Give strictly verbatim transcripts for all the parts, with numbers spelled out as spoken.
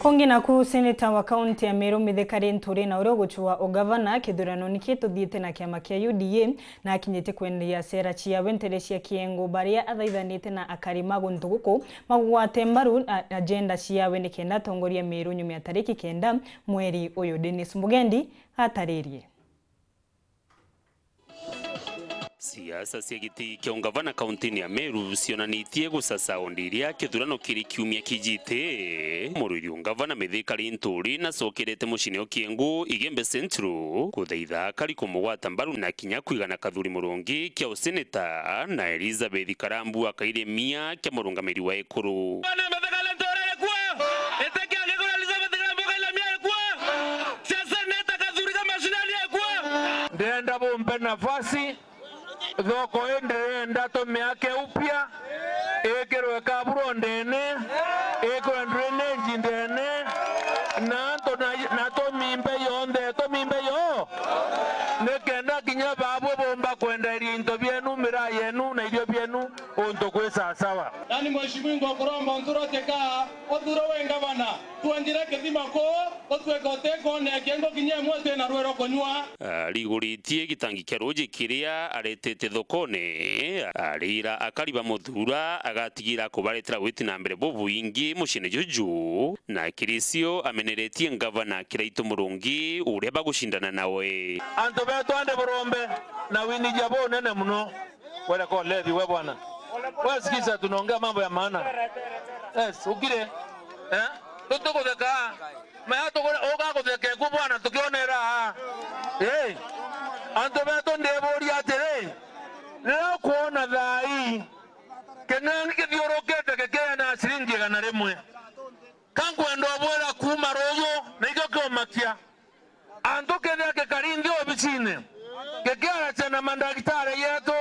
Ungi naku, seneta wa kaunti ya Meru Mithika Linturi, na uria ugucua ugavana kithurano niki tuthiite na kiama kia U D A, na akinyite kwenderia cera ciawe ntere cia kiengo, baria athaithanite na akari ma guntu guku magugwate mbaru a-, agenda ciawe nikenda atongoria Meru nyuma ya tariki kenda mweri uyu. Dennis Mugendi ataririe. Siasa cia giti kia ungavana kauntini ya Meru cionanitie gucaca o ndiria kithurano kiri kiumia kijite. Murwiri ungavana Mithika Linturi nacokerete muciine o Kiengu, Igembe Central, kuthaitha akari kumugwata mbaru na kinya kwigana kathuri murungi kia useneta, na Elizabeth Karambu akairemia kia murungamiri wa ekuru. Bwana Mithika Linturi arikua, itikia ngigura Elizabeth Karambu akairemia arikua. Cia seneta kathuri ka mashinani ekua. Ndenda bumpe nafasi, thoko ii ndirenda tumiake upya, ikirwe kaburo ndene, ikirwe drainage ndene, na antu na, na tumimbe yonthe, tumimbe yo, nikenda kinya babwe bumba kwenderia into bienu, miraa yenu na irio bienu untu kwi sawasawa. Nani mheshimiwa, ngwakuromba untu rwa teka uthure wi ngavana. Twenjire kithima kuu, utwike utikoona kiengo kinya imwe utina rwi rwa kunyua. Ariguritie gitangi kia ruuji kiria aretete thokone, arira akari bamuthuura, agatigira kubaretera witi na mbere bubwingi muciine juju, na kiricio ameneretie ngavana Kiraitu Murungi uria bagucindana nawe. Antu betu andi burombe na winijia bunene muno. Wele ko levi we bwana. Wewe sikiza, tunaongea mambo ya maana. Yes, ukire. Eh? Tutukutheka. Maya tukure ugakutheke ku bwana tukionera. Eh. Antu betu ndiburia atiri. Riria ukuona thaa ii, King'ang'i kithiurukite kikiana ciringi igana rimwe. Ka nkwenda ubwira kuuma ruuju, na ikio kiumakia. Antu kethira gikari nthi obisine, gikiaracia na mandagitari yetu,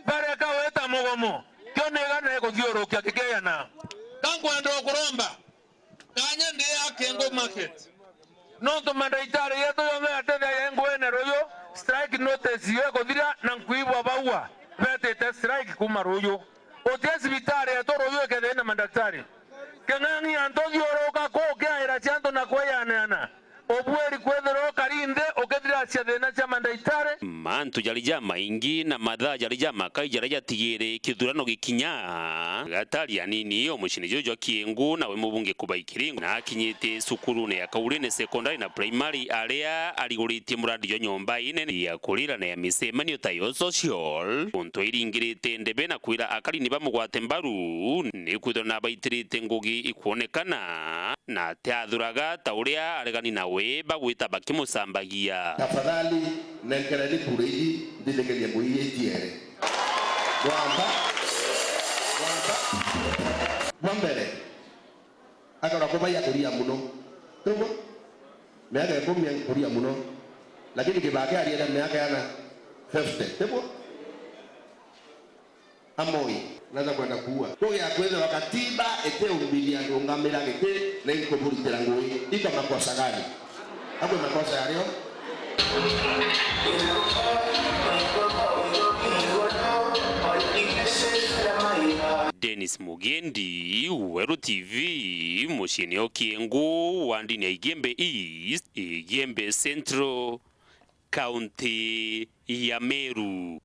bareka gwita mugomo, kio ni igana gikuthiurukia gikieyana. Ka nkwenda ukuromba, kanya ndi ya Kiengu market. Nontu mandagitari yetu yonthe yatethia yengwene ruuju, strike notice yo ikuthira na nkuigua baua betite strike kuuma ruuju. Uti cibitari yetu ruuju ikethia ina mandagitari. King'ang'i antu thiuruka kuu kiaira cia antu na kweyaneana. Ubwiri kwithirwa ukari nthi ukithiracia thina cia mandagitari. Mantu jari jamaingi na mathaa jari jamakai jaria jatigiri kithurano gikinya. Gatari anini o muciini juju jwa Kiengu nawe mubunge Kubai Kiringo na akinyite cukurune ya Kaurine Secondary na Primary aria ariguritie muradi jwa nyomba inene ya kurira na ya micemanio tayo social. Untu airingirite ndebe na kwira akari ni bamugwate mbaru, ni kwithirwa nabaitirite ngugi ikwonekana na atiathuraga ta uria aregani nawe bagwita bakimucambagia. Tafadhali, nenkereni kura iji, ndithikirie muiya itiere. Bwamba, bwamba, bwa mbere, akarwa kubai akuria muno. Tuguo? Miaka ikumi akuria muno. Lakini Kibaki ariere miaka yana fifty. Tuguo? Amoi, naja kwenda kuua. Kugia kwithirwa katiba itiumbithia ndungamira giti, na inkuburitira ngui. Iko makosa gani? Akwe makosa yario? Dennis Mugendi, Weru T V, muciini o Kiengu, wandini ya Igembe East, Igembe Central, kaunti ya Meru.